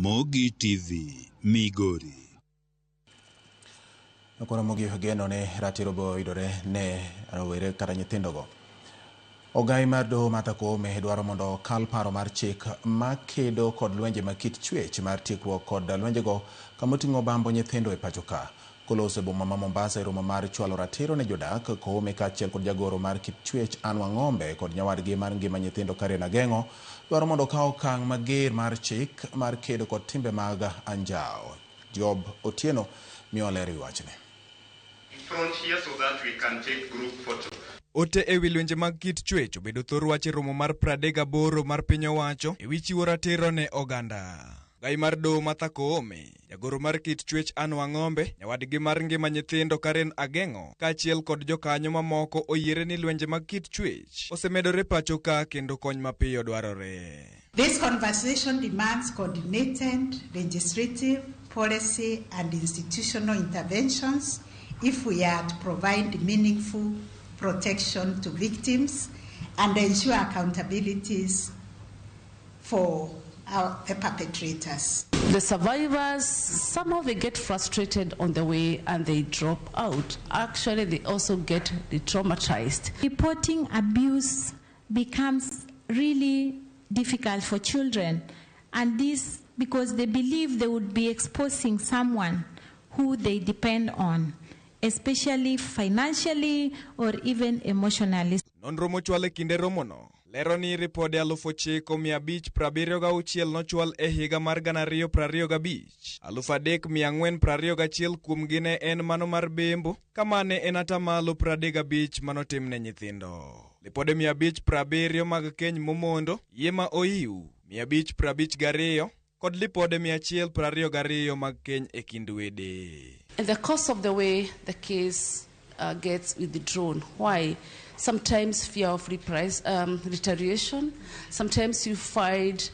Ramogi TV, Migori. Koro mogik geno ni ratiro bo yudore ne rowere kata nyithindogo. Ogai mar doho Martha Koome dwaro mondo okal paro mar chik makedo kod lwenje ma kit chwech mar tiekruok kod lwenjego kamoting'o bambo nyithindo e pacho ka. Koloso e boma ma Mombasa e romo mar chwalo ratiro ne jodak, Koome kaachiel kod jagoro mar kit chwech Anne Wang'ombe kod nyawadgi mar ngima nyithindo Karen Ageng'o dwaro mondo okaw okang' mager mar chik mar kedo kod timbe mag anjawo. Job Otieno miyo ler e wi wachni. Front here so that we can take group photo. Ote ewi lwenje mag kit chwech obedo thor wach e romo mar 38 mar piny owacho ewi chiwo ratiro ne oganda. Gai mar doho Martha Koome, jagoro mar kit chwech Anne Wang'ombe, nyawadgi mar ngima nyithindo Karen Ageng'o, kaachiel kod jokanyo mamoko oyiere ni lwenje mag kit chwech osemedore pacho ka kendo kony mapiyo dwarore. This conversation demands coordinated legislative, policy, and institutional interventions if we are to provide meaningful protection to victims and ensure accountabilities for the perpetrators. The survivors, somehow they get frustrated on the way and they drop out. Actually, they also get traumatized. Reporting abuse becomes really difficult for children, and this because they believe they would be exposing someone who they depend on, especially financially or even emotionally. Nonro mochwal e kinde romono lero ni ripode 9576 nochwal e higa mar 2025, 3421 kuomgi ne en mano mar bembo, kama ne en atamalo 35 manotim ne nyithindo. Lipode 570 mag keny momondo, yie ma oiw 552 kod lipode 122 mag keny e kind wede. In the course of the way, the case gets withdrawn. Why? Sometimes fear of retaliation. Sometimes you find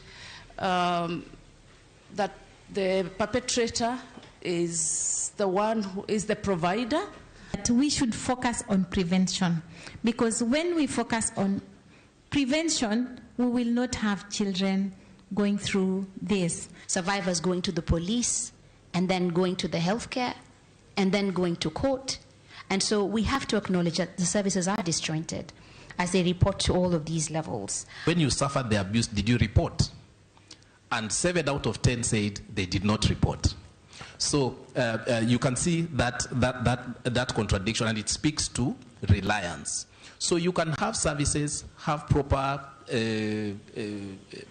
that the perpetrator is the one who is the provider. But we should focus on prevention, because when we focus on prevention, we will not have children going through this. Survivors going to the police, and then going to the healthcare, and then going to court. And so we have to acknowledge that the services are disjointed as they report to all of these levels. When you suffered the abuse, did you report? And 7 out of 10 said they did not report. So you can see that contradiction, and it speaks to reliance. So you can have services, have proper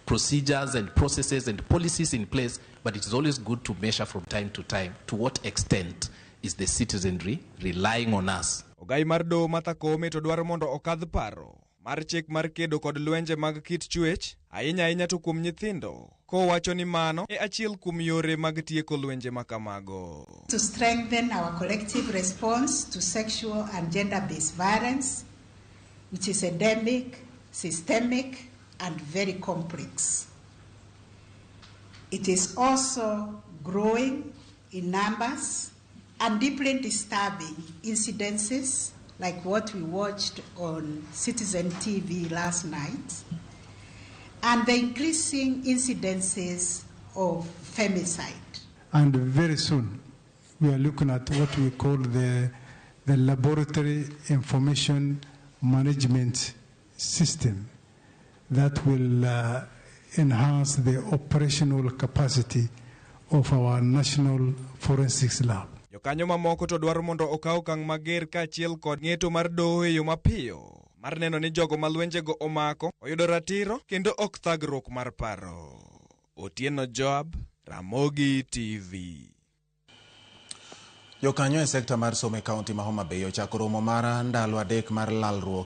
procedures and processes and policies in place, but it is always good to measure from time to time to what extent is the citizenry relying on us. Ogai mar doho Martha Koome to dwaro mondo okadh paro mar chik mar kedo kod lwenje mag kit chwech, ahinya ahinya to kuom nyithindo, kowacho ni mano e achiel kuom yore mag tieko lwenje ma kamago. To strengthen our collective response to sexual and gender-based violence, which is endemic, systemic, and very complex. It is also growing in numbers and deeply disturbing incidences like what we watched on Citizen TV last night, and the increasing incidences of femicide. And very soon, we are looking at what we call the laboratory information management system that will enhance the operational capacity of our national forensics lab. Jokanyo mamoko to dwaro mondo okaw okang' mager kaachiel kod ng'eto mar doho e yo mapiyo mar neno ni jogo ma lwenjego omako oyudo ratiro kendo ok thagruok mar paro. Otieno Joab, Ramogi TV. Jokanyo e sekta mar somo e kaunti ma Homa Bay ochako romo mar ndalo 3 mar lalruok.